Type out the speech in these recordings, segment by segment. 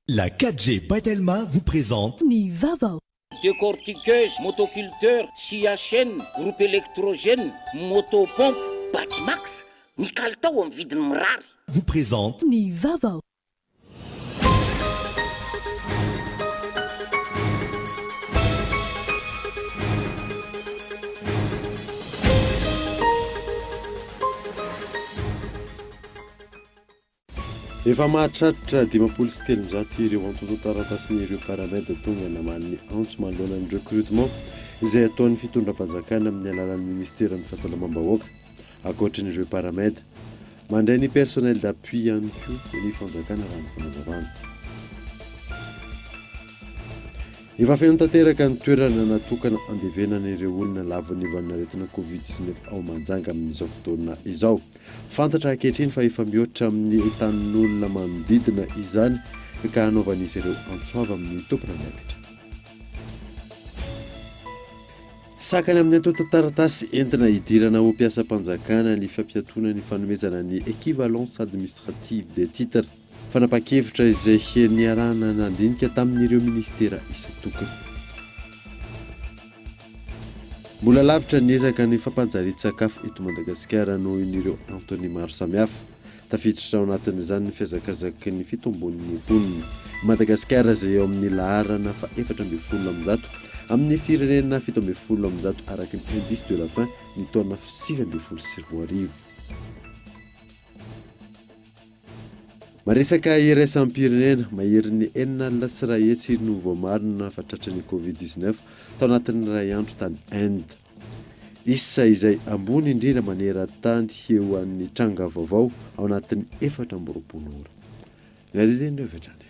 La 4G by Telma vous présente Ny vaovao. Décortiqueuse, motoculteur, scie à chaîne, groupe électrogène, moto pompe. Batimax, ny kalitao amin'ny vidiny mirary. Vous présente Ny vaovao. Efa mahatratra 350 ireo antontan-taratasin'ireo Paramed tonga namaly ny antso manoloana ny recrutement izay ataon'ny fitondram-panjakana amin'ny alalan'ny ministeran'ny fahasalamam-bahoaka. Ankoatrin'ireo Paramed, mandray ny personnel d'appui ihany koa ny fanjakana raha ny fanazavana. Efa feno tanteraka ny toerana natokana andevenana ireo olona lavon'ny valanaretina Covid 19 ao Manjanga amin'izao fotoana izao. Fantatra ankehitriny fa efa mihoatra amin'ny tanin'olona manodidina izany ka hanaovan'izy ireo antso avo amin'ny tompon'andraikitra. Tsy sakana amin'ny antontan-taratasy entina hidirana ho mpiasam-panjakana ny fampiatoana ny fanomezana ny équivalence administrative des titres. Fanapahan-kevitra izay niarahana nandinika tamin'ireo minisitera isan-tokony. Mbola lavitra ny ezaka ny fampanjarian-tsakafo eto Madagasikara noho ireo antony maro samihafa. Tafiditra ao anatin'izany ny fihazakazaky ny fitombon'ny mponina. I Madagasikara izay eo amin'ny laharana faha-114 amin'ny firenena 117 araka ny Indice de la faim ny taona 2019. Maresaka iraisam-pirenena, maherin'ny 160 no voamarina fa tratran'ny Covid 19 tao anatin'ny iray andro tany Inde. Isa izay ambony indrindra maneran-tany ho an'ny tranga vaovao ao anatin'ny 24 ora. Ny andinindininy avy hatrany.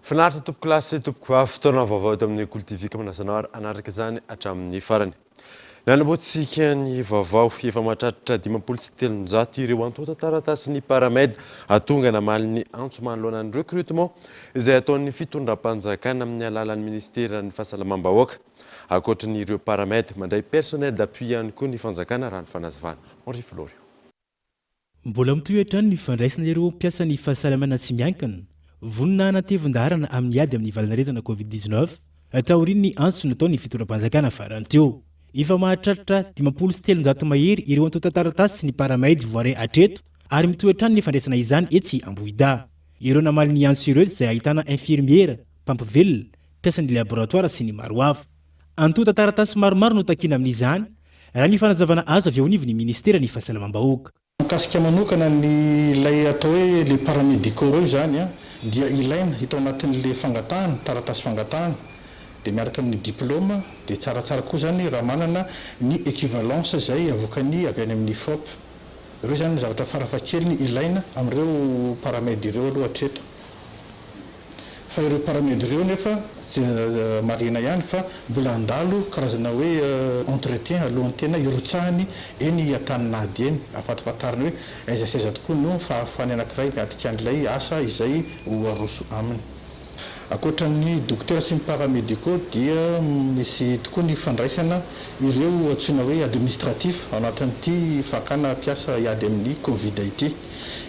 Finaritra tompokolahy sy tompokovavy, fotoana vaovao eto amin'ny Kolo TV ka manasa anao ary hanaraka izany hatramin'ny farany. Nanombohantsika ny vaovao, efa mahatratra 350 ireo antontan-taratasin'ny Paramed tonga namaly ny antso manoloana ny recrutement izay ataon'ny fitondram-panjakana amin'ny alalan'ny minisiteran'ny fahasalamam-bahoaka. Ankoatry ny ireo Paramed, mandray personnel d'appui ihany koa ny fanjakana raha ny fanazavana. Henri Florio. Mbola mitohy hatrany ny fandraisana ireo mpiasan'ny fahasalamana tsy miankina, vonona hanatevin-daharana amin'ny ady amin'ny valanaretina Covid 19, taorian'ny antso nataon'ny fitondram-panjakana farany teo. Efa mahatratra 350 mahery ireo antontan-taratasy sy ny Paramed voaray hatreto ary mitohy hatrany ny fandraisana izany etsy Ambohidahy. Ireo namaly ny antso ireo izay ahitana infirmiera, mpampivelona, mpiasan'ny laboratoara sy ny maro hafa. Antontan-taratasy maromaro no takiana amin'izany, raha ny fanazavana azo avy eo anivon'ny minisiteran'ny Fahasalamam-bahoaka. Mikasika manokana ny ilay atao hoe les paramédicaux ireo izany dia ilaina hita ao anatin'ilay fangatahana, taratasy fangatahana, dia miaraka amin'ny diplôme, dia tsaratsara koa izany raha manana ny équivalence izay avoakan'ny avy any amin'ny IFOP. Ireo izany ny zavatra farafahakeliny ilaina amin'ireo paramed ireo aloha hatreto. Fa ireo paramed ireo nefa dia marihina ihany fa mbola handalo karazana hoe entretien alohan'ny tena hirotsahany eny an-tanin'ady eny, ahafatifatariny hoe aiza sy aiza tokoa no fahafahany anankiray miatrika an'ilay asa izay ho aroso aminy. Ankoatra ny dokotera sy ny paramédicaux dia misy tokoa ny fandraisana ireo antsoina hoe administratif ao anatin'ity fakana mpiasa hiady amin'ny covid ity.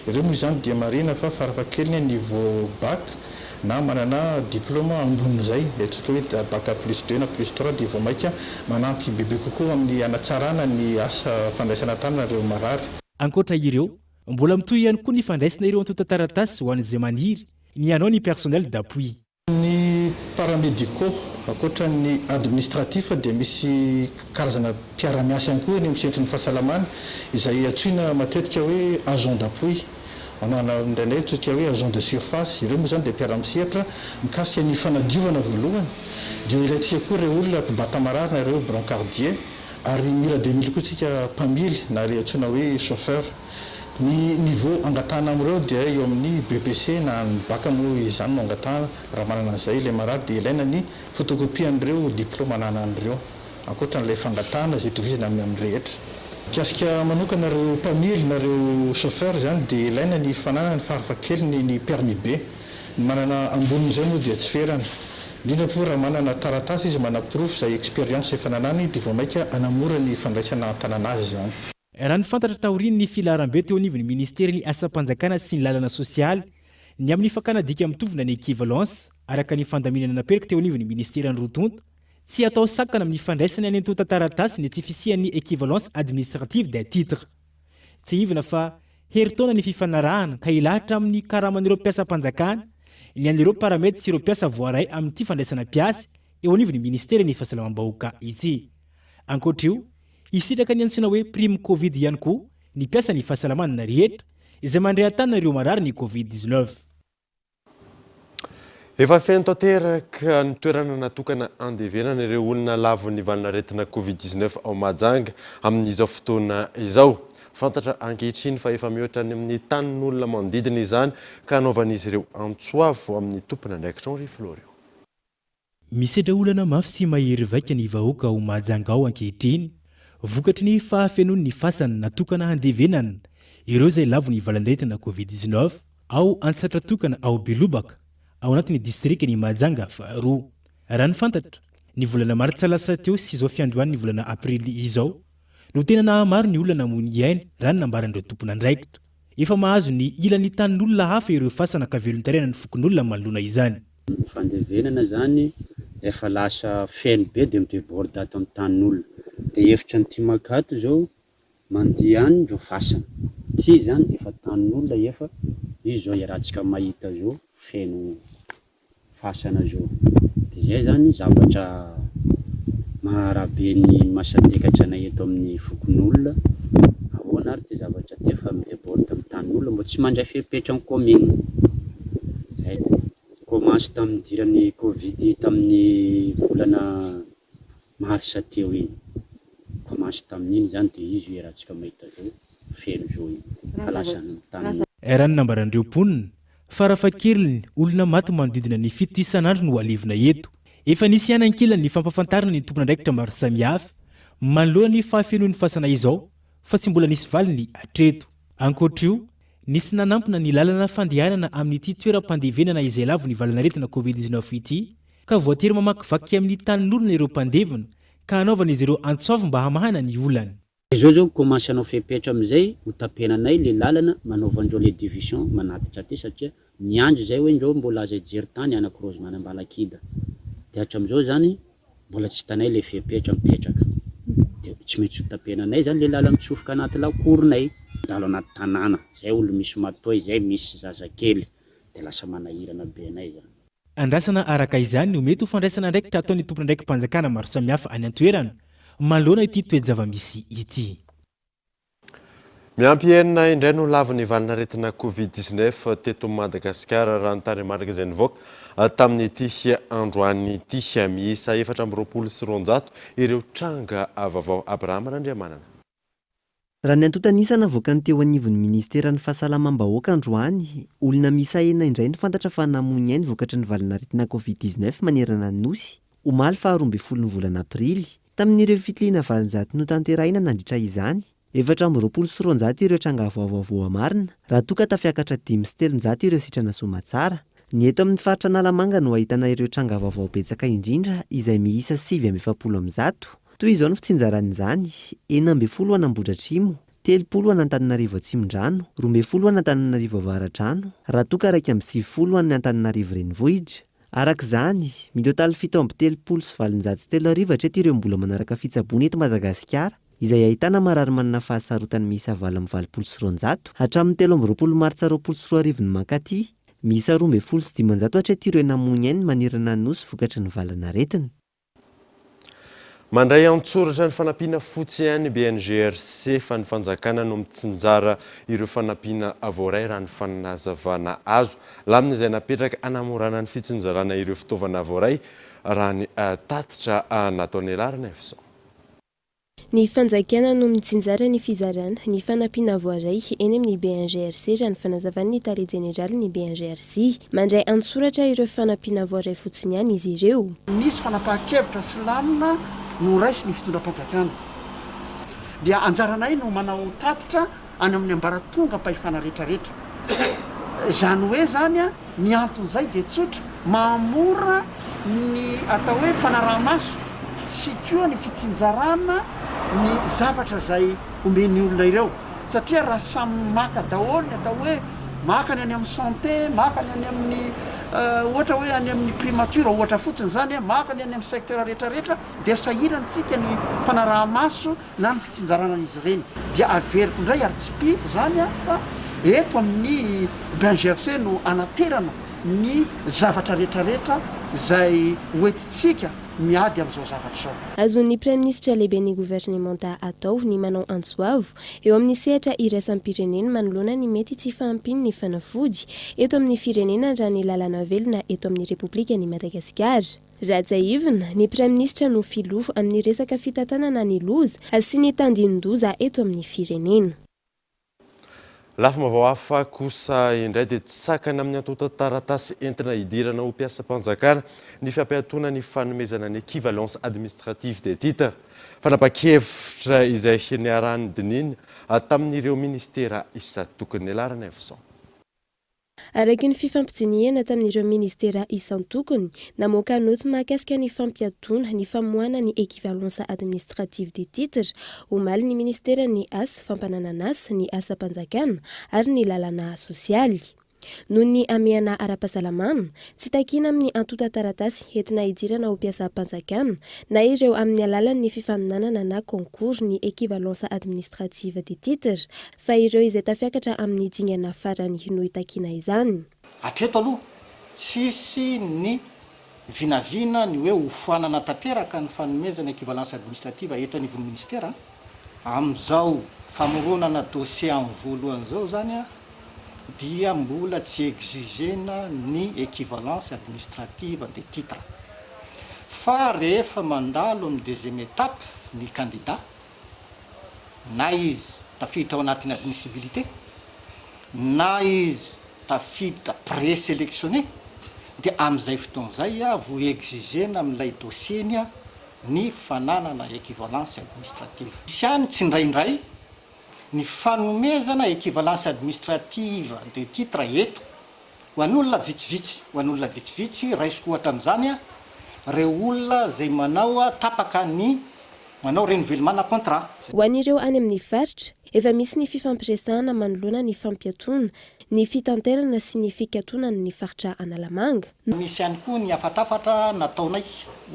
Ireo moa izany dia marihina fa farafahakeliny niveau bac na manana diplôme ambonin'izay, ilay antsoika hoe bac plus deux na plus trois dia vao mainka manampy bebe kokoa amin'ny hanatsarana ny asa fandraisana an-tanana ireo marary. Ankoatra ireo, mbola mitohy ihany koa ny fandraisana ireo antontan-taratasy ho an'izay maniry ny hanao ny personnel d'appui. Ny paramédicaux, ankoatra ny administratif dia misy karazana mpiara-miasa ihany koa eny amin'ny sehatry ny fahasalamana izay antsoina matetika hoe agent d'appui na indraindray antsointsika hoe agent de surface. Ireo moa izany dia mpiara-misehatra mikasika ny fanadiovana voalohany dia ilaintsika koa ireo olona mpibata marary na ireo brancardier ary mila dia mila koa isika mpamily na ilay antsoina hoe chauffeur. Ny niveau angatahana amin'ireo dia eo amin'ny BEPC na ny bac moa izany no angatahana, raha manana an'izay ilay marary dia ilaina ny photocopie an'ireo diplôme ananany ireo, ankoatra an'ilay fangatahana izay itovizana amin'ny amin'ny rehetra. Mikasika manokana ireo mpamily na ireo chauffeur izany dia ilaina ny fananany farafahakeliny ny permis B. Ny manana ambonin'izay moa dia tsy ferana. Indrindra koa raha manana taratasy izy manaporofo izay expérience efa nananany dia vao mainka hanamora ny fandraisana an-tanana azy izany. Raha ny fantatra taorian'ny filaharambe teo anivon'ny Minister'ny Asam-panjakana sy ny Lalana Sosialy ny amin'ny fakana dika mitovy na ny equivalence araka ny fandaminana napetraka teo anivon'ny Ministeran'ny roa tonta, tsy atao sakana amin'ny fandraisana ny antontan-taratasy ny tsy fisian'ny equivalence administrative d'un titre. Tsiahivina fa herintaona ny fifanarahana ka hilahatra amin'ny karaman'ireo mpiasam-panjakana ny an'ireo paramedy sy ireo mpiasa voaray amin'ity fandraisana mpiasa eo anivon'ny ministeran'ny fahasalamam-bahoaka ity. Ankoatra io, hisitraka ny antsoina hoe prime covid ihany koa ny mpiasan'ny fahasalamana rehetra izay mandray an-tanana ireo marary ny covid 19. Efa feno tanteraka ny toerana natokana handevenana ireo olona lavon'ny valanaretina Covid 19 ao Mahajanga amin'izao fotoana izao. Fantatra ankehitriny fa efa mihoatra any amin'ny tanin'olona manodidina izany ka hanaovan'izy ireo antso avo amin'ny tompon'andraikitra Henri Florio. Misedra olana mafy sy mahery vaika ny vahoaka ao Mahajanga ao ankehitriny, vokatry ny fahafenoan'ny fasana natokana handevenana ireo izay lavon'ny valan'aretina Covid 19 ao Antsatratokana ao Belobaka, ao anatin'ny distrikan'i Mahajanga faharoa. Raha ny fantatra, ny volana martsa lasa teo sy izao fiandohan'ny volana aprily izao no tena nahamaro ny olona namoy ny ainy raha ny nambaran'ireo tompon'andraikitra. Efa mahazo ny ilan'ny tanin'olona hafa ireo fasana ka velon-taraina ny fokonolona manoloana izany. Ny fandevenana zany efa lasa feno be de mi-deborde ato amin'ny tanin'olona. De efitra an'ity makato zao mandeha any ndreo fasana. Ty zany de efa tanin'olona efa izy zao iarahantsika mahita zao feno fasana zao. De zay zany zavatra maharabe ny mahasadekatra anay eto amin'ny fokonolona. Ahoana ary ty zavatra ty efa mi-deborde amin'ny tanin'olona mbô tsy mandray fepetra ny commune. Zay. Commence tamin'ny nidiran'ny covid tamin'ny volana mars teo iny. Commence tamin'iny zany de izy io iarahantsika mahita zao feno zao io. Fa lasa tamin'ny. Raha ny nambaran'ireo mponina, farafahakeliny, olona maty manodidina ny fito isan'andro no alevina eto. Efa nisy ihany ankilany ny fampahafantarana ny tompon'andraikitra maro samihafa manoloana ny fahafenoan'ny fasana izao fa tsy mbola nisy valiny hatreto. Ankoatra io, nisy nanampina ny lalana fandehanana amin'ity toeram-pandevenana izay lavon'ny valanaretina Covid 19 ity ka voatery mamakivaky amin'ny tanin'olona ireo mpandevina ka hanaovan'izy ireo antsoavo mba hamahana ny olany. Zao zao commence hanao fepetra amizay ho tapenanay le lalana manaovandreo le division manatitra aty satria miandry zay hoe ndreo mbola aza hijery tany anakirozona any ambalakida de hatramizao zany Mbola tsy hitanay le fepetra mipetraka de tsy maintsy ho tapenanay zany le lala mitsofoka anaty lakoronay mandalo anaty tanàna zay olo misy matoy zay misy zazakely de lasa manahirana be anay zany. Andrasana araka izany no mety ho fandraisana andraikitra ataon'ny tompon'andraiki-panjakana maro samihafa any an-toerana manoloana ity toe-javamisy ity. Miampy enina indray no lavon'ny valin'aretina Covid 19 teto Madagasikara raha ny tarehimarika izay nivoaka tamin'ity androany ity. Miisa 224 ireo tranga vaovao. Abraham Randriamanana. Raha ny antontan'isa navoakan'ny teo anivon'ny minisiteran'ny Fahasalamam-bahoaka androany, olona miisa enina indray no fantatra fa namoy ny ainy vokatry ny valin'aretina Covid 19 manerana ny Nosy, omaly faha 12 ny volana aprily. Tamin'ireo fitiliana 800 notanterahina nandritra izany, 224 ireo tranga vaovao voamarina, raha toa ka tafiakatra 305 ireo sitrana soamatsara. Ny eto amin'ny faritra Analamanga no ahitana ireo tranga vaovao betsaka indrindra izay miisa 149. Toy izao ny fitsinjaran'izany, 16 ho an'Ambohidratrimo, 30 ho an'Antananarivo Atsimondrano, 12 ho an'Antananarivo Avaradrano, raha toa ka 91 ho an'ny Antananarivo Renivohitra. Araka izany, mitotaly 3837 hatreto ireo mbola manaraka fitsaboana eto Madagasikara, izay ahitana marary manana fahasarotana miisa 288, hatramin'ny 23 martsa 2020 no mankaty. Miisa 512 hatreto ireo namoy ny ainy manerana ny Nosy vokatry ny valanaretina. Mandray an-tsoratra ny fanampiana fotsy ihany BNGRC fa ny fanjakana no mitsinjara ireo fanampiana voaray raha ny fanazavana azo. Lamina izay napetraka hanamorana ny fitsinjarana ireo fitaovana voaray raha ny tatitra nataon'i Larinaivoson. Ny fanjakana no mitsinjara ny fizarana ny fanampiana voaray eny amin'ny BNGRC raha ny fanazavan'ny tale jeneralin'ny BNGRC. Mandray an-tsoratra ireo fanampiana voaray fotsiny ihany izy ireo. Nisy fanapahan-kevitra sy lamina noraisin'ny fitondram-panjakana. Dia anjaranay no manao tatitra any amin'ny ambaratongam-pahefana rehetrarehetra. Izany hoe izany ny anton'izay dia tsotra, mahamora ny atao hoe fanaraha-maso sy koa ny fitsinjarana ny zavatra izay omen'ny olona ireo. Satria raha samy maka daholo ny atao hoe maka ny any amin'ny santé, maka ny any amin'ny ohatra hoe any amin'ny primature ohatra fotsiny izany, maka ny any amin'ny secteur rehetra rehetra dia sahirantsika ny fanaraha-maso na ny fitsinjarana an'izy ireny. Dia averiko indray ary tsipihiko izany fa eto amin'ny BNGRC no anaterana ny zavatra rehetra rehetra izay hoentintsika miady amin'izao zavatra izao. Azon'ny Praiminisitra lehiben'ny governemanta atao ny manao antso avo eo amin'ny sehatra iraisam-pirenena manoloana ny mety tsy fahampian'ny fanafody eto amin'ny firenena raha ny lalàna velona eto amin'ny Repoblikan'i Madagasikara. Raha tsiahivina, ny Praiminisitra no filoha amin'ny resaka fitantanana ny loza sy ny tandindon-doza eto amin'ny firenena. Lafim-baovao hafa kosa indray dia tsy sakana amin'ny antontan-taratasy entina hidirana ho mpiasam-panjakana ny fampiatoana ny fanomezana ny équivalence administrative des titres. Fanapahan-kevitra izay niarahan'ny dinihina tamin'ireo minisitera isan-tokony. Laharanaivoson. Araka ny fifampidinihana tamin'ireo minisitera isan-tokony, namoaka naoty mahakasika ny fampiatoana ny famoahana ny équivalence administrative des titres, omaly ny minisiteran'ny Asa, fampananan'asa, ny asam-panjakana ary ny lalàna sosialy. Noho ny hamehana ara-pahasalamana, tsy takiana amin'ny antontan-taratasy entina hidirana ho mpiasam-panjakana na ireo amin'ny alalan'ny fifaninanana na concours ny équivalence administrative des titres fa ireo izay tafiakatra amin'ny dingana farany no itakiana izany. Hatreto aloha, tsisy ny vinavina ny hoe hofoanana tanteraka ny fanomezana equivalence administrative eto anivon'ny minisitera. Amin'izao famoronana dossier amin'ny voalohany izao izany dia mbola tsy exiger-na ny equivalence administrative des titres. Fa rehefa mandalo amin'ny deuxième étape ny candidat, na izy tafiditra ao anatin'ny admissibilité na izy tafiditra présélectionné dia amin'izay fotoana izay vao exiger-na amin'ilay dossier-ny ny fananana équivalence administrative. Misy ihany tsindraindray ny fanomezana équivalence administrative de titre eto ho an'olona vitsivitsy, ho an'olona vitsivitsy, raisiko ohatra amin'izany ireo olona izay manao tapaka ny manao renouvellement-na contrat. Ho an'ireo any amin'ny faritra, efa misy ny fifampiresahana manoloana ny fampiatoana ny fitanterana sy ny fikatonana ny faritra Analamanga. Misy ihany koa ny hafatrafatra nataonay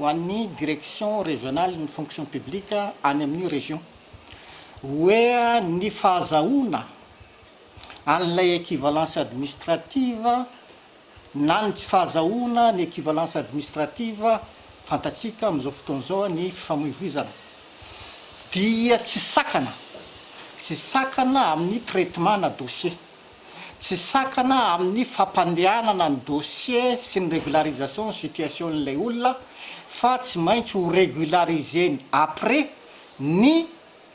ho an'ny Direction régionale ny fonction publique any amin'ny région hoe ny fahazahoana an'ilay équivalence administrative na ny tsy fahazahoana ny équivalence administrative fantatsika amin'izao fotoana izao ny fifamoivoizana dia tsy sakana, tsy sakana amin'ny traitement-na dossier, tsy sakana amin'ny fampandehanana ny dossier sy ny régularisation ny situation-n'ilay olona fa tsy maintsy ho régulariser-ny après ny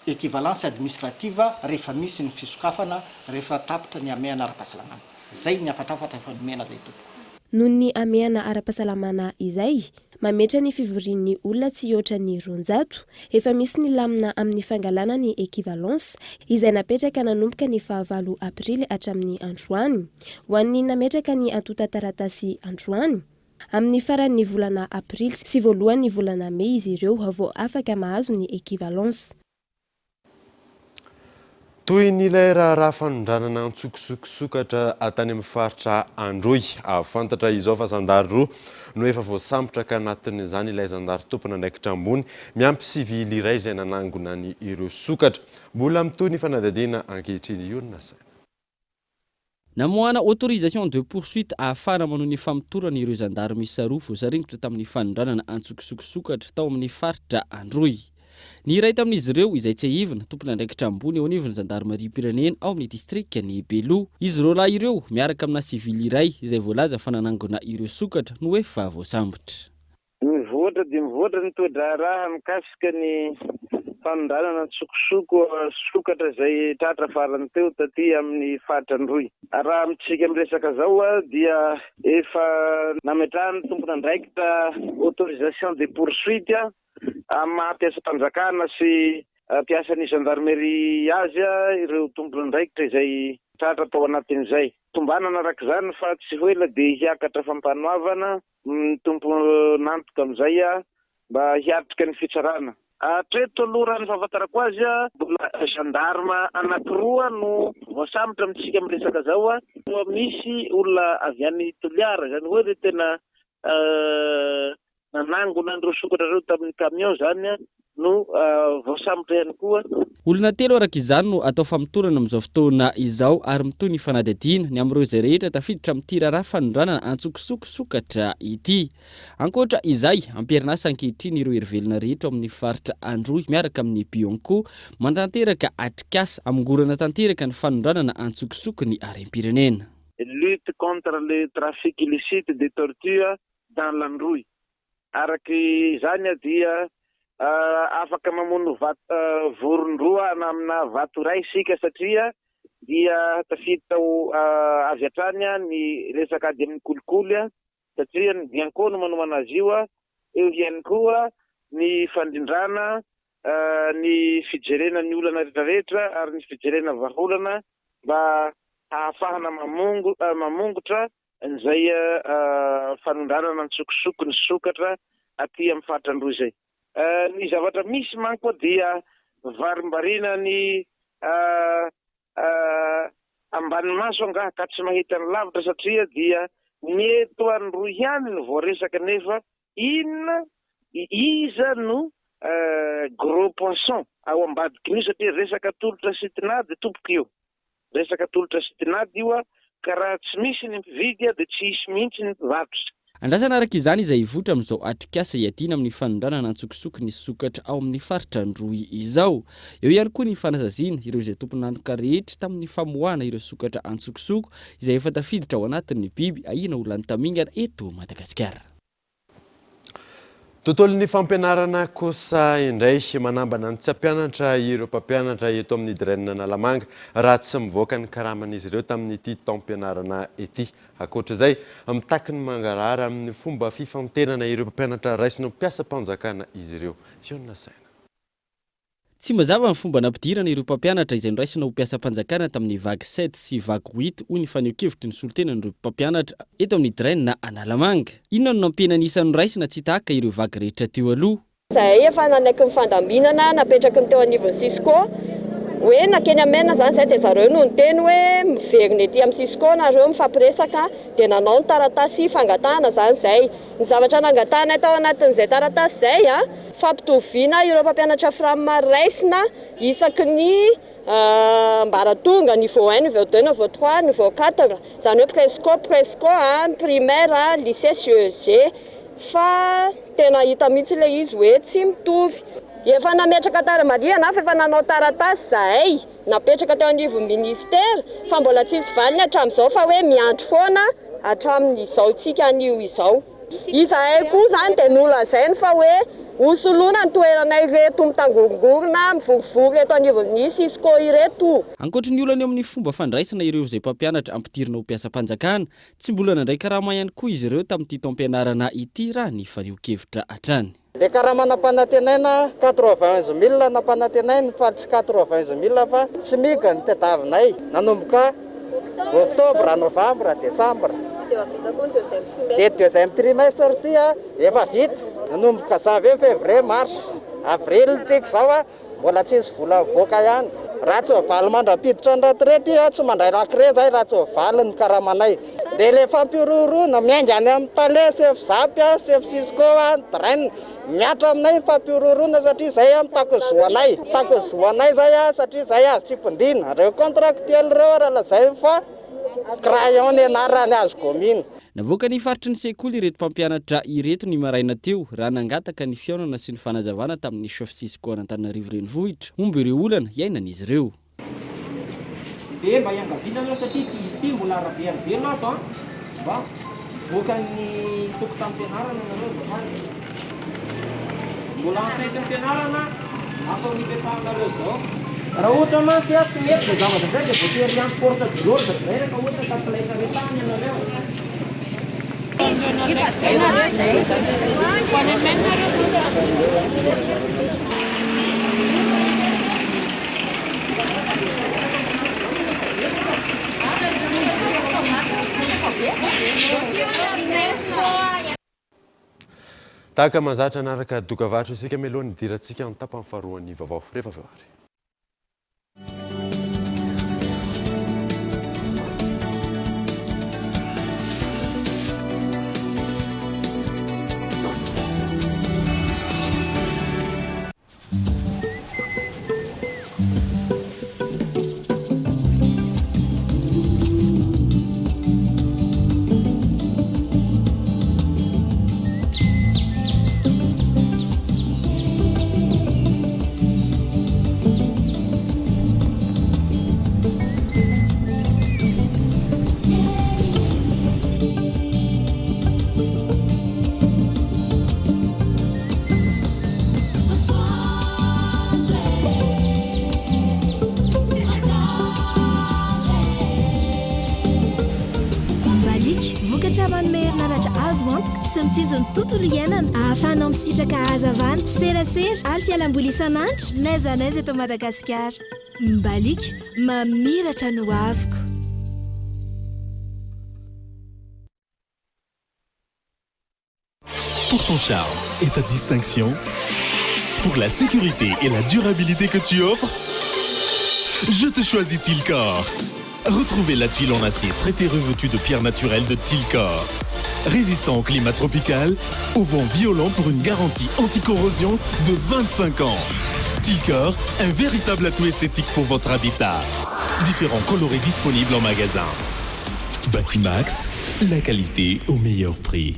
Equivalence administrative rehefa misy ny fisokafana rehefa tapitra ny hamehana ara-pahasalamana. Zay ny hafatrafatra efa nomena zay tompoko. Noho ny hamehana ara-pahasalamana izay, mametra ny fivorian'ny olona tsy hihoatra ny 200, efa misy ny lamina amin'ny fangalana ny equivalence izay napetraka nanomboka ny fahavalo aprily hatramin'ny androany. Ho an'ny nametraka ny antontan-taratasy androany, Amin'ny faran'ny volana aprily sy voalohan'ny volana mey izy ireo vao afaka mahazo ny equivalence. Tohin'ilay raharaha fanondranana antsokosoko sokatra tany amin'ny faritra Androy. Fantatra izao fa zandary roa no efa voasambotra ka anatin'izany ilay zandary tompon'andraikitra ambony miampy sivily iray izay nanangona ny ireo sokatra. Mbola mitohy ny fanadihadiana ankehitriny io ny nasaina. Namoahana autorisation de poursuite ahafahana manohy ny famotorana ireo zandary miisa roa voasaringotra tamin'ny fanondranana antsokosoko sokatra tao amin'ny faritra Androy. Ny iray tamin'izy ireo, izay tsiahivina, tompon'andraikitra ambony eo anivon'ny zandarimariam-pirenena ao amin'ny distrikan'i Beloha. Izy roalahy ireo, miaraka amina sivily iray izay voalaza fa nanangona ireo sokatra no efa voasambotra. Mivoatra dia mivoatra ny toe-draharaha mikasika ny fanondranana an-tsokosoko sokatra izay tratra farany teo taty amin'ny faritra Androy. Raha amintsika miresaka izao dia efa nametrahan'ny tompon'andraikitra autorisation de poursuite amin'ny maha mpiasam-panjakana sy mpiasan'ny gendarmerie azy ireo tompon'andraikitra izay. tratra tao anatin'izay. Tombanana araka izany fa tsy ho ela dia hiakatra fampanoavana ny tompon'antoka amin'izay mba hiatrika ny fitsarana. Hatreto aloha raha ny fahafantarako azy, mbola gendarme anankiroa no voasambotra amintsika miresaka izao. Toa misy olona avy any Toliara, izany hoe ireo tena Nanangona an'ireo sokatra ireo tamin'ny camion izany no voasambotra ihany koa. Olona telo araka izany no atao famotorana amin'izao fotoana izao ary mitohy ny fanadihadiana ny amin'ireo izay rehetra tafiditra amin'ity raharaha fanondranana antsokosoko sokatra ity. Ankoatra izay, am-perinasa ankehitriny ireo herivelona rehetra ao amin'ny faritra Androy miaraka amin'ny Bianco manatanteraka atrikasa hamongorana tanteraka ny fanondranana antsokosoko ny harem-pirenena. Lutte contre le trafic illicite des tortues dans l'Androy. Araka izany dia afaka mamono vato voron-droa na amina vato iray isika satria dia tafiditra ao avy hatrany ny resaka ady amin'ny kolikoly satria ny Bianco no manomana azy io, eo ihany koa ny fandrindrana ny fijerena ny olana rehetrarehetra ary ny fijerena vahaolana mba hahafahana mamongotra Izay fanondranana an-tsokosoko ny sokatra aty amin'ny faritra Androy izay. Ny zavatra misy manko dia varimbariana ny ambany maso angaha ka tsy mahita ny lavitra satria dia ny eto Androy ihany no voaresaka nefa inona iza no gros poisson ao ambadikin'io satria resaka tolotra sy tinady tompoko io. Resaka tolotra sy tinady io ka raha tsy misy ny mpividy dia tsy hisy mihitsy ny mpivarotra. Andrasana araka izany izay hivoitra amin'izao atrikasa hiadiana amin'ny fanondranana antsokosoko ny sokatra ao amin'ny faritra Androy izao. Eo ihany koa ny fanasaziana ireo izay tompon'antoka rehetra tamin'ny famoahana ireo sokatra antsokosoko izay efa tafiditra ao anatin'ny biby ahiana ho lany tamingana eto Madagasikara. Tontolon'ny fampianarana kosa indray, manambana ny tsy hampianatra ireo mpampianatra eto amin'ny Dren Analamanga raha tsy mivoaka ny karaman'izy ireo tamin'ity taom-pianarana ity. Ankoatra izay, mitaky ny mangarahara amin'ny fomba fifantenana ireo mpampianatra raisina ho mpiasam-panjakana izy ireo. Hionona saina. Tsy mazava ny fomba nampidirana ireo mpampianatra izay noraisina ho mpiasam-panjakana tamin'ny vague sept sy vague huit, hoy ny fanehoan-kevitry ny solontenan'ireo mpampianatra eto amin'ny Dren Analamanga. Inona no nampihena ny isan'ny noraisina tsy tahaka ireo vague rehetra teo aloha? Izahay efa nanaiky ny fandaminana napetraky ny teo anivon'ny Cisco hoe nankeny Amena izany izahay dia zareo no niteny hoe miverina ety amin'ny Cisco nareo mifampiresaka dia nanao ny taratasy fangatahana izany izahay. Ny zavatra nangatahanay tao anatin'izay taratasy izay, fampitoviana ireo mpampianatra Fram raisina isaky ny ambaratonga, niveau un, niveau deux, niveau trois, niveau quatre, izany hoe presco, presco, primaire, lycée, CEG, fa tena hita mihitsy ilay izy hoe tsy mitovy. Efa nametraka tara, marihana fa efa nanao taratasy izahay. Napetraka teo anivon'ny ministera fa mbola tsisy valiny hatramin'izao fa hoe miandry foana hatramin'izao tsika anio izao. Izahay koa izany dia nolazainy fa hoe hosoloina ny toeranay ireto mitangorongorona mivorivory eto anivon'ny Cisco ireto. Ankoatry ny olana eo amin'ny fomba fandraisana ireo izay mpampianatra ampidirina ho mpiasam-panjakana, tsy mbola nandray karama ihany koa izy ireo tamin'ity taom-pianarana ity raha ny fanehoan-kevitra hatrany. Le karama nampanantenaina quatre-vingt mille nampanantenainy fa tsy quatre-vingt mille fa smic no tadiavinay nanomboka octobre, novembre, décembre dia deuxième trimestre ty efa vita nanomboka janvier, février, mars, avril tsika zao a. Mbola tsisy vola mivoaka ihany. Raha tsy voavaly mandra-piditra ny retraite io, tsy mandray lakre zahay raha tsy voavaly ny karamanay. Dia ilay fampihorohoroana miainga any amin'ny tale, chef zap, chef cisco, ny drain, mihatra aminay ny fampihorohoroana satria izay mitaky ny zo anay. Mitaky ny zo anay izay satria izay azo tsipindina. Ireo contractuel ireo raha lazainy fa crayon ny anarany azo gomina. Navoaka ny faritry ny sekoly ireto mpampianatra ireto ny maraina teo raha nangataka ny fihaonana sy ny fanazavana tamin'ny Chef Cisco an'Antananarivo Renivohitra momba ireo olana iainan'izy ireo. Dia mba iangaviana aloha satria ity izy ity mbola arabe ary velona ato an, mba mivoaka ny tokotanim-pianarana nareo azafady. Mbola enceinte ny fianarana ato amin'ny ipetrahanareo izao. Raha ohatra mantsy a tsy mety izay zavatra izay dia voatery hiantso force de l'ordre izay rehefa ohatra ka tsy laitra resahana ianareo. Tahaka mahazatra hanaraka dokavarotra isika mialoha ny hidirantsika ny tapany faharoan'ny vaovao rehefa avy eo ary. Mbaliaka, vokatra manome herinaratra azo antoka sy mitsinjo ny tontolo iainana, ahafahanao misitraka hazavana, serasera ary fialamboly isan'andro n'aiza n'aiza eto Madagasikara. Mbaliaka, mamiratra ny hoaviko. Pour ton charme et ta distinction, pour la sécurité et la durabilité que tu offres, je te choisis Tilcor. Retrouvez la tuile en acier traitée revêtue de pierre naturelle de Tilcor. Résistant au climat tropical, au vent violent pour une garantie anticorrosion de 25 ans. Tilcor, un véritable atout esthétique pour votre habitat. Différents coloris disponibles en magasin. Batimax, la qualité au meilleur prix.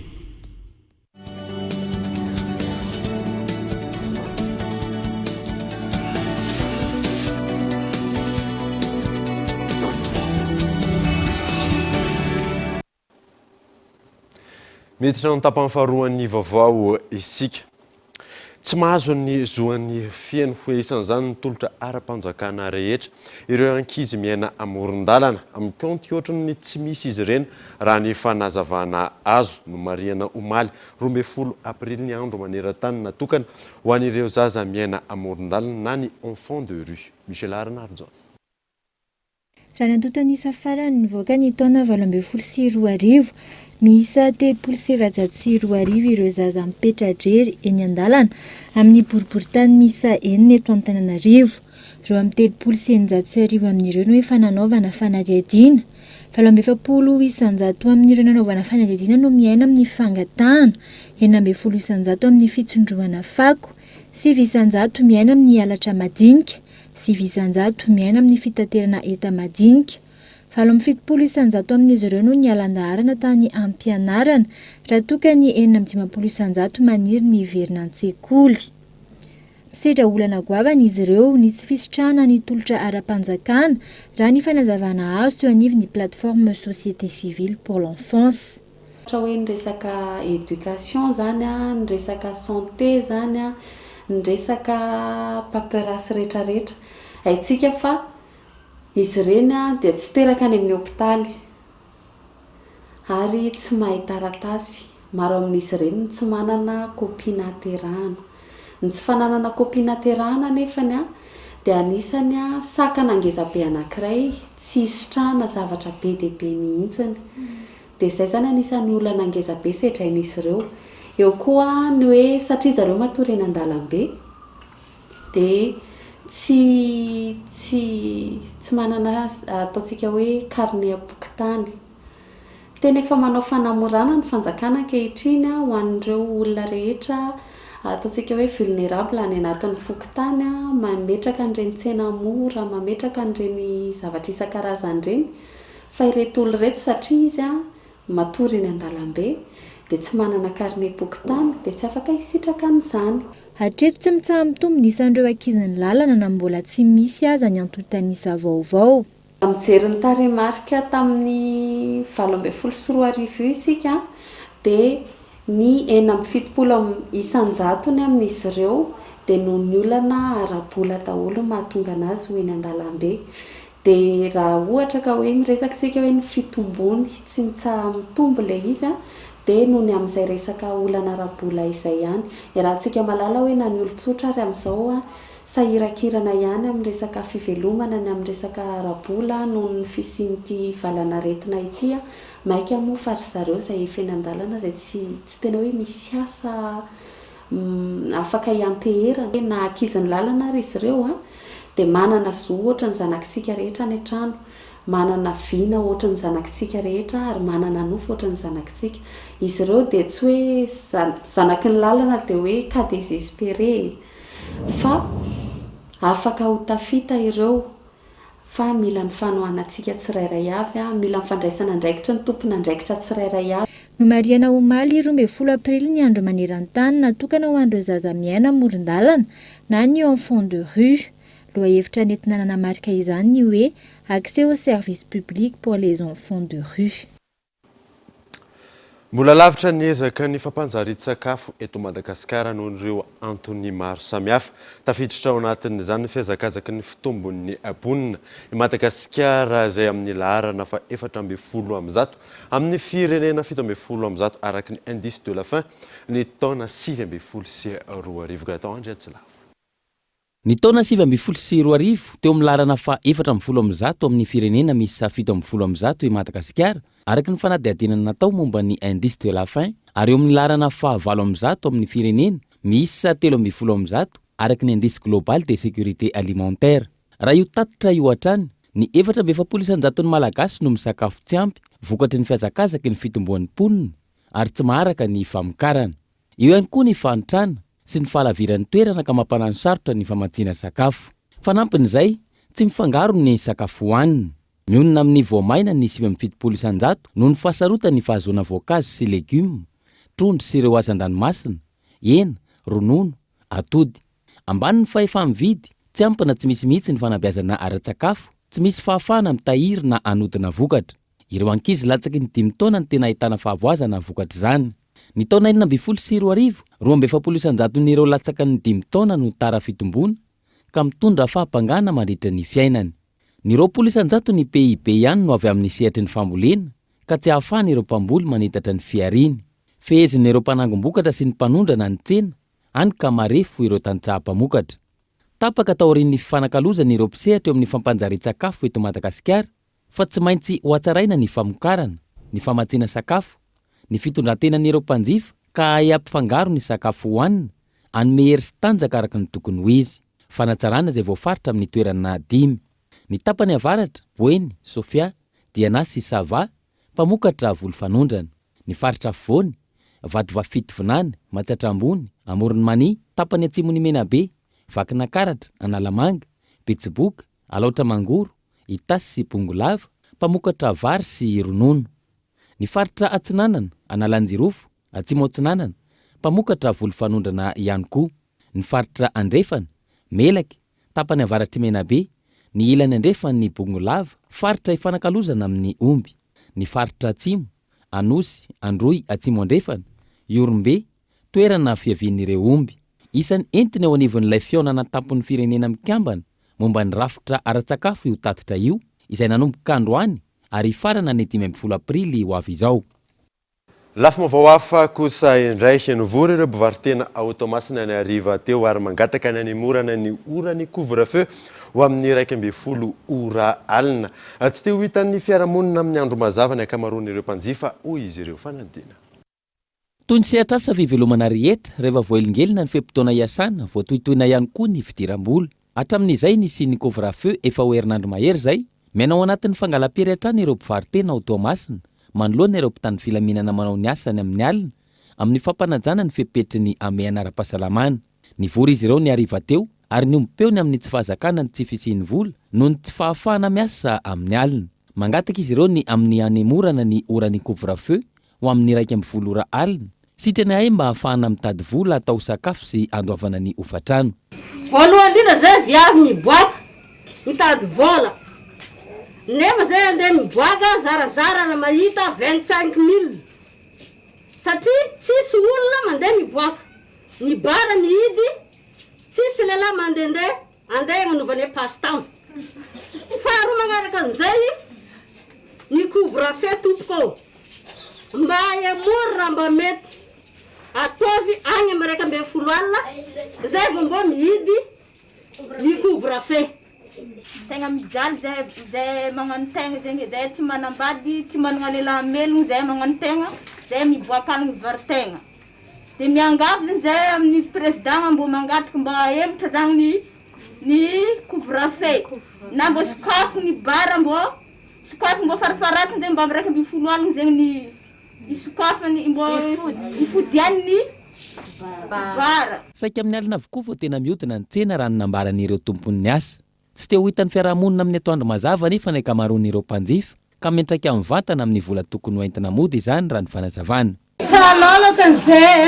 Miditra ny tapany faharoan'ny vaovao isika. Tsy mahazo ny zoan'ny feno ho isan'izany ny tolotra ara-panjakana rehetra ireo ankizy miaina amoron-dalana. Amin'ny kaonty ohatran'ny tsy misy izy ireny raha ny fanazavana azo. Nomarihana omaly 12 aprily ny andro maneran-tany natokana ho an'ireo zaza miaina amoron-dalana na ny enfants de rue. Michela Rainarijaona. Raha ny antontan'isa farany nivoaka ny taona 2018, miisa 2430 ireo zaza mipetra-drery eny an-dalana amin'ny boriborintany miisa enina eto Antananarivo. 1632 amin'ireo no efa nanaovana fanadihadiana. 48% amin'ireo nanaovana fanadihadiana no miaina amin'ny fangatahana, 16% amin'ny fitsindrohana fako, 9% miaina amin'ny halatra madinika, 9% miaina amin'ny fitaterana enta-madinika. 78% amin'izy ireo no niala an-daharana tany am-pianarana, raha toa ka ny 56% maniry ny hiverina an-tsekoly. Misedra olana goavana izy ireo, ny tsy fisitrahana ny tolotra ara-panjakana, raha ny fanazavana azo teo anivon'ny Plateforme Société Civile pour l'Enfance. Ohatra hoe ny resaka éducation zany an, ny resaka santé zany an, ny resaka paperasse retraretra. Haintsika fa izy ireny an dia tsy teraka any amin'ny hopitaly ary tsy mahay taratasy. Maro amin'izy ireny no tsy manana copie nahaterahana. Ny tsy fananana copie nahaterahana anefany an dia anisany sakana ngezabe anankiray tsy hisitrahana zavatra be dia be mihitsiny. Dia izay izany anisan'ny olana ngeza be sedrain'izy ireo. Eo koa ny hoe satria zareo matory eny an-dalambe dia tsy tsy tsy manana ataontsika hoe karnem-pokontany. Tena efa manao fanamorana ny fanjakana ankehitriny ho an'ireo olona rehetra ataontsika hoe vulnerable any anatin'ny fokontany, mametraka an'ireny tsena mora, mametraka an'ireny zavatra isan-karazany ireny. Fa ireto olona ireto satria izy matory eny an-dalambe dia tsy manana karnem-pokontany dia tsy afaka hisitraka an'izany. Hatreto tsy mitsaha-mitombo ny isan'ireo ankizin'ny lalana na mbola tsy misy aza ny antontan'isa vaovao. Raha mijery ny tarehimarika tamin'ny 2018 io isika dia ny 76 isan-jatony amin'izy ireo dia noho ny olana ara-bola daholo no mahatonga an'azy ho eny an-dalambe. Dia raha ohatra ka hoe miresaka isika hoe ny fitombony tsy mitsaha-mitombo ilay izy an, dia noho ny amin'izay resaka olana ara-bola izay ihany. Iarahantsika mahalala hoe na ny olon-tsotra ary amin'izao an, sahirankirana ihany amin'ny resaka fivelomana ny amin'ny resaka ara-bola noho ny fisian'ity valan'aretina ity an. Maika moa fa ry zareo izay efa eny an-dalana izay tsy tsy tena hoe misy asa afaka hianteherana. Na ankizin'ny lalana ary izy ireo dia manana zo ohatry ny zanakitsika rehetra any an-trano, manana vina ohatry ny zanakitsika rehetra ary manana nofy ohatry ny zanakitsika. Izy ireo dia tsy hoe zanaky ny lalana dia hoe cas désespéré e! Fa afaka ho tafita ireo fa mila ny fanohanantsika tsirairay avy, mila ny fandraisana andraikitry ny tompon'andraikitra tsirairay avy. Nomarihana omaly 12 aprily ny andro maneran-tany natokana ho an'ireo zaza miaina amoron-dalana na ny enfants de rue. Lohahevitra nentina nanamarika izany ny hoe Accès aux services publics pour les enfants de rue. Mbola lavitra ny ezaka ny fampanjarian-tsakafo eto Madagasikara noho ireo antony maro samihafa. Tafiditra ao anatin'izany ny fihazakazaky ny fitombon'ny mponina. I Madagasikara izay amin'ny laharana faha-114 amin'ny firenena 117 araka ny Indice de la faim ny taona 2019. Gaëtan Andriatsilavo. Ny taona 2019, teo amin'ny laharana faha 114 amin'ny firenena miisa 117 i Madagasikara, araka ny fanadihadiana natao momba ny Indice de la faim, ary eo amin'ny laharana faha 108 amin'ny firenena miisa 113, araka ny Indice global de sécurité alimentaire. Raha io tatitra io hatrany, ny 44 isan-jaton'ny Malagasy no misakafo tsy ampy, vokatry ny fihazakazaky ny fitomboan'ny mponina, ary tsy maharaka ny famokarana. Eo ihany koa ny fahantrana sy ny fahalaviran'ny toerana ka mampanano sarotra ny famatsiana sakafo. Fanampin'izay, tsy mifangaro ny sakafo hohanina. Mionona amin'ny voamaina ny 79 isan-jato noho ny fahasarotan'ny fahazoana voankazo sy legioma, trondro sy ireo hazan-dranomasina, hena, ronono, atody. Ambany ny fahefa-mividy, tsy ampy na tsy misy mihitsy ny fanabeazana ara-tsakafo, tsy misy fahafahana mitahiry na hanodina vokatra. Ireo ankizy latsaky ny dimy taona no tena ahitana fahavoazana vokatr'izany. Ny taona 2016, 42 isan-jaton'ireo latsaka ny dimy taona no tara fitomboana ka mitondra fahabangana mandritra ny fiainany. Ny 20 isan-jaton'ny PIB ihany no avy amin'ny sehatry ny fambolena ka tsy ahafahan'ireo mpamboly manitatra ny fihariany. Fehezin'ireo mpanangom-bokatra sy ny mpanondrana ny tsena, hany ka marefo ireo tantsaha mpamokatra. Tapaka taorian'ny fifanakalozana ireo mpisehatra eo amin'ny fampanjarian-tsakafo eto Madagasikara fa tsy maintsy hohatsaraina ny famokarana, ny famatsiana sakafo, ny fitondran-tenan'ireo mpanjifa ka hahay hampifangaro ny sakafo hohanina, hanome hery sy tanjaka araka ny tokony ho izy. Fanatsarana izay voafaritra amin'ny toerana dimy. Ny tapany avaratra, Boeny, Sofia, Diana sy Sava, mpamokatra voly fanondrana. Ny faritra afovoany, Vatovavy Fitovinany, Matsiatra Ambony, Amoron'i Mania, tapany atsimon'i Menabe, Vakinakaratra, Analamanga, Betsiboka, Alaotra Mangoro, Itasy sy Bongolava, mpamokatra vary sy ronono. Ny faritra Atsinanana, Analanjirofo, Atsimo Atsinanana, mpamokatra voly fanondrana ihany koa. Ny faritra Andrefana, Melaky, tapany avaratr'i Menabe, ny ilany andrefan'ny Bongolava, faritra ifanakalozana amin'ny omby. Ny faritra Atsimo, Anosy, Androy, Atsimo Andrefana, Ihorombe, toerana fiavian'ireo omby. Isan'ny entiny eo anivon'ilay fihaonana an-tampon'ny Firenena Mikambana momba ny rafitra ara-tsakafo io tatitra io, izay nanomboka androany ary hifarana ny 15 aprily ho avy izao. Lafim-baovao hafa kosa indray, nivory ireo mpivaro-tena ao Toamasina ny hariva teo ary mangataka ny hanemorana ny oran'ny couvre-feu ho amin'ny 11 ora alina. Tsy te ho hitan'ny fiarahamonina amin'ny andro mazava ny ankamaroan'ireo mpanjifa, hoy izy ireo. Fanadina. Toy ny sehatr'asa fivelomana rehetra, rehefa voahelingelina ny fe-potoana iasana, voatohitohina ihany koa ny fidiram-bola. Hatramin'izay nisian'ny couvre-feu efa ho herinandro mahery izay, miaina ao anatin'ny fangalam-piery hatrany ireo mpivaro-tena ao Toamasina, manoloana ireo mpitandro filaminana manao ny asany amin'ny alina, amin'ny fampanajana ny fepetry ny hamehana ara-pahasalamana. Nivory izy ireo ny hariva teo ary niombom-peo ny amin'ny tsy fahazakana ny tsy fisian'ny vola noho ny tsy fahafahana miasa amin'ny alina. Mangataka izy ireo ny amin'ny hanemorana ny oran'ny couvre-feu ho amin'ny 11 ora alina, sitrany ahay mba hahafahana mitady vola hatao sakafo sy handoavana ny hofantrano. Voalohany indrindra zay viavy miboaka mitady vola nefa zay andeha miboaka zarazara raha mahita 25 mille satria tsisy olona mandeha miboaka ny bar mihidy tsisy lehilahy mandendeha Andeha hagnanaovana passe temps. Faharoa magnaraka an'izay, ny couvre feu tompoko ô. Mba ahemory raha mba mety. Ataovy agny amin'ny 11 alina, zay vao mbô mihidy ny couvre feu. Tegna mijaly zahay zahay magnano tegna zegny, zahay tsy manambady, tsy managna lehilahy hamelogno zahay magnano tegna, zahay miboaka aligny mivaro-tegna. De miangavy zegny zahay amin'ny président mbô mangataka mba ahemotra zagny ny ny couvre feu na mbô sokafy ny bar mbô sokafy mbô farafaharatsiny zegny mba amy 11 aligny zegny ny isokafany mbô ifodiany ny bar. Saika amin'ny alina avokoa vao tena mihodina ny tsena raha ny nambaran'ireo tompon'ny asa. Tsy te ho hitan'ny fiarahamonina amin'ny atoandro mazava anefa ny ankamaroan'ireo mpanjifa ka miantraika mivantana amin'ny vola tokony ho entina mody izany raha ny fanazavana. Talôlaka zay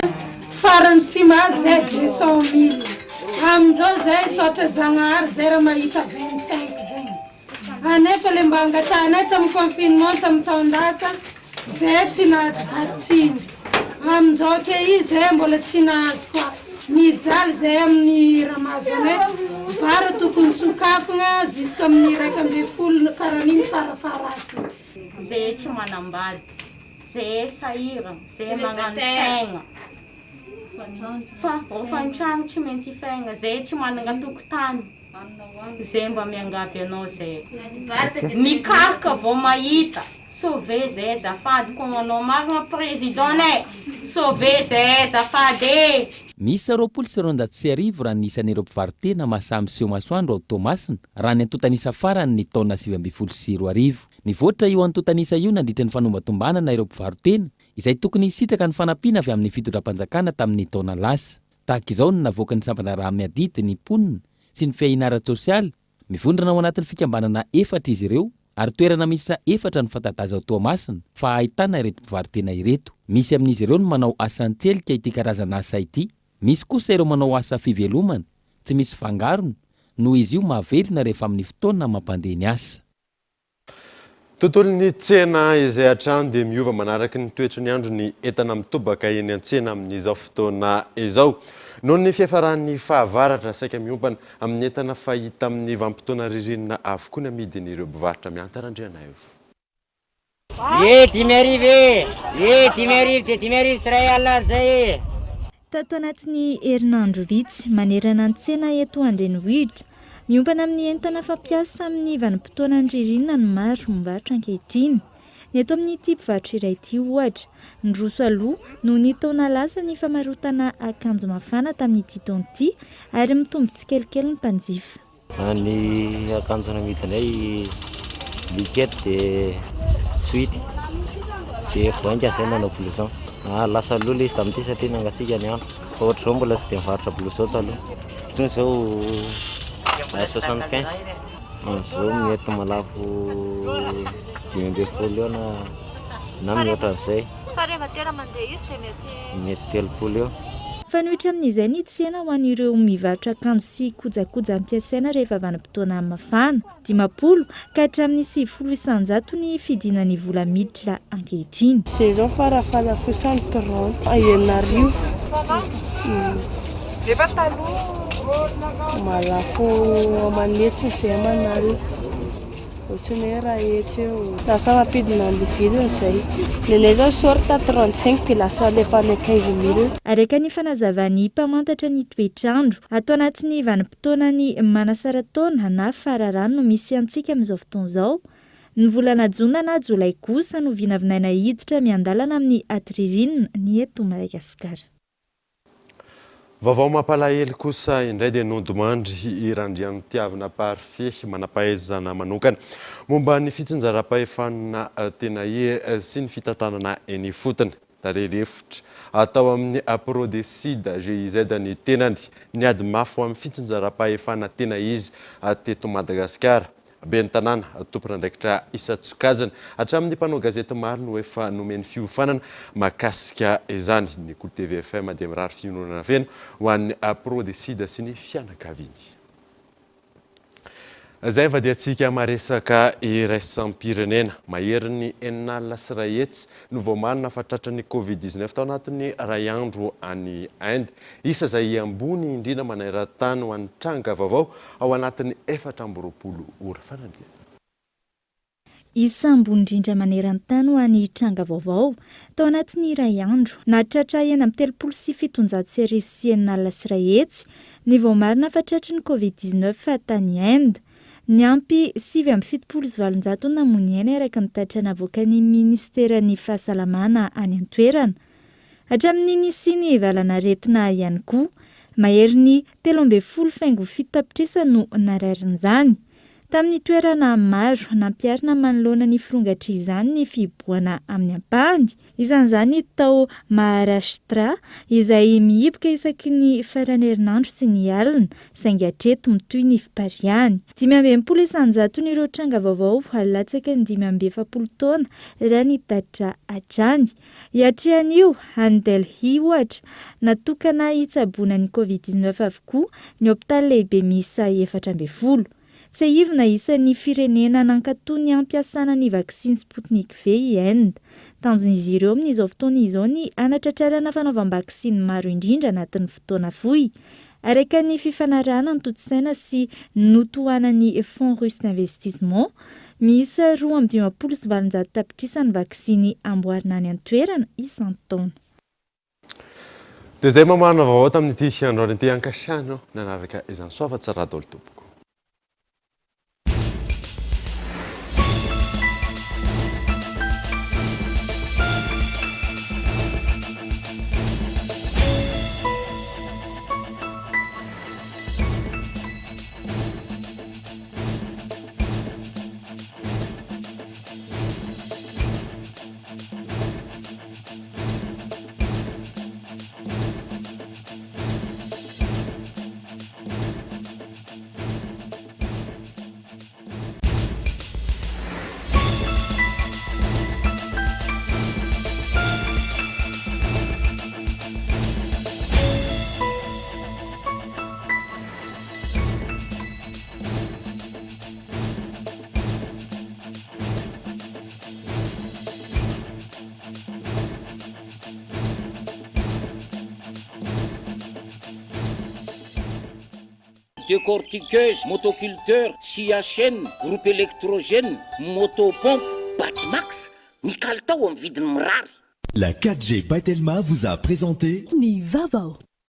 farany tsy mahazo zay 200 mille aminjao zay saotra zagnahary zay raha mahita 25 zegny anefa le mba angatahanay tamin'ny confinement tamin'ny taon-dasa zay tsy nahazo vatsiny aminjao ke i zay mbola tsy nahazo koa mijaly zay amin'ny raha mahazo anay bara tokony sokafagna jusqu'à amin'ny 11 karaha an'igny farafaharatsiny. Zay tsy manambady, zay sahirana, zay magnano tegna fa hofan-tragno tsy maintsy ifaigna, zay tsy manana tokotany, zay mba miangavy anao zay mikaroka vao mahita, sauve zay azafady koa manao marina président nay, sauve zay azafady e! Miisa 12 20 raha ny isan'ireo mpivaro-tena mahasahy miseho masoandro ao Toamasina, raha ny antontan'isa farany ny taona 2019. Nivoatra io antontan'isa io nandritra ny fanombatombanana ireo mpivaro-tena izay tokony hisitraka ny fanampiana avy amin'ny fitondram-panjakana tamin'ny taona lasa. Tahaka izao no navoakan'ny sampandraharaha miadidy ny mponina sy ny fiahiana ara-tsosialy, mivondrona ao anatin'ny fikambanana efatra izy ireo ary toerana miisa efatra no fanta-daza ao Toamasina fa ahitana ireto mpivaro-tena ireto. Misy amin'izy ireo no manao asa an-tselika ity karazana asa ity, misy kosa ireo manao asa fivelomana, tsy misy fangarony, noho izy io mahavelona rehefa amin'ny fotoana mampandeha ny asa. Tontolon'ny tsena izay hatrany dia miova manaraka ny toetry ny andro ny entana mitobaka eny an-tsena amin'izao fotoana izao. Noho ny fiafaran'ny fahavaratra, saika miompana amin'ny entana fahita amin'ny vanim-potoana ririnina avokoa ny amidin'ireo mpivarotra Mianta Randrianaivo. Ie, 5000 e! Ie, 5000 dia 1050 amin'izay e! Tato anatin'ny herinandro vitsy, manerana ny tsena eto an-drenivohitra, miompana amin'ny entana fampiasa amin'ny vanim-potoanan'ny ririnina ny maro mivarotra ankehitriny. Ny eto amin'ity mpivarotra iray ity, ohatra, niroso aloha noho ny taona lasa ny famarotana akanjo mafana tamin'ity taona ity ary mitombo tsikelikely ny mpanjifa. Ny akanjo namidinay liquette dia suite dia vao haingana izay nanao blouson. Lasa aloha ilay izy tamin'ity satria nangatsiaka ny andro fa ohatr'izao mbola tsy dia nivarotra blouson taloha. Itony izao 75, amin'izao mety mahalafo 15 eo na na mihoatra an'izay. Fa rehefa tena mandeha izy dia mety. Mety 30 eo. Mifanohitra amin'izay ny tsena ho an'ireo mivarotra akanjo sy kojakoja ampiasaina rehefa vanim-potoana mafana. 50 ka hatramin'ny 90% ny fidinan'ny vola miditra ankehitriny. Zay zao farafahalafosany 30 6000. Nefa taloha. Mahalafo aman'hetsiny zay aman'alina. Ohatran'ny hoe raha hetsy eo. Lasa mampidina an'ilay vidiny izay. Ny anay izao short 35 dia lasa alefa any 15 mille. Araka ny fanazavan'ny mpamantatra ny toetr'andro, ato anatin'ny vanim-potoanan'ny manasara-taona na fararano no misy antsika amin'izao fotoana izao. Ny volana jona na jolay kosa no vinavinaina hiditra miandalana amin'ny ati-ririnina ny eto Madagasikara. Vaovao mampalahelo kosa indray dia nodimandry i Randrianotiavina Parfait, manam-pahaizana manokana momba ny fitsinjaram-pahefana tena izy sy ny fitantanana eny ifotony. Tale lefitra tao amin'ny Prodecid GIZ ny tenany, niady mafy ho amin'ny fitsinjaram-pahefana tena izy teto Madagasikara. Ben'ny tanàna, tompon'andraikitra isan-tsokajiny, hatramin'ny mpanao gazety maro no efa nomeny fiofanana mahakasika izany. Ny Kolo TV FM dia mirary fiononana feno ho an'ny Prodecid sy ny fianakaviany. Izay nivadiantsika maresaka iraisam-pirenena. Maherin'ny 106 no voamarina fa tratran'ny Covid 19 tao anatin'ny iray andro any Inde. Isa izay ambony indrindra maneran-tany ho an'ny tranga vaovao ao anatin'ny 24 ora. Fanadihadiana. Isa ambony indrindra maneran-tany ho an'ny tranga vaovao tao anatin'ny iray andro. Nahatratra 1736 6100 ny voamarina fa tratry ny Covid 19 tany Inde. Niampy 879 namoy ny ainy araka ny tatitra navoakan'ny minisiteran'ny Fahasalamana any an-toerana. Hatramin'ny nisian'ny valanaretina ihany koa, maherin'ny 13,7 tapitrisa no nararin'izany. Tamin'ny toerana maro, nampiharina manoloana ny firongatr'izany ny fihibohana amin'ny ampahany, isan'izany tao Maharashtra, izay mihiboka isaky ny faran'ny herinandro sy ny alina, saingy hatreto mitohy ny fipariahany. 65 isan-jaton'ireo tranga vaovao latsaky ny 45 taona raha ny tatitra hatrany. Hiatrehan'io, any Delhi ohatra, natokana hitsaboana ny Covid 19 avokoa ny hopitaly lehibe miisa 14. Tsiahivina isan'ny firenena nankatoa ny hampiasana ny vaksiny Sputnik V i Inde. Tanjon'izy ireo amin'izao fotoana izao ny hanatratrarana fanaovam-baksiny maro indrindra anatin'ny fotoana fohy. Araka ny fifanarahana notontosaina sy notohanan'ny Fonds Russe d'Investissement, miisa 852 tapitrisa ny vaksiny amboarina any an-toerana isan-taona. Dia izay mamarana vaovao tamin'ity androany ity ankasitrahana nanaraka izany soava tsara daholo tompoko. Décortiqueuse, motoculteur, scie à chaîne, groupe électrogène, motopompe, Batimax, ny kalitao amin'ny vidiny mirary. La 4G by Telma vous a présenté. Ny vaovao.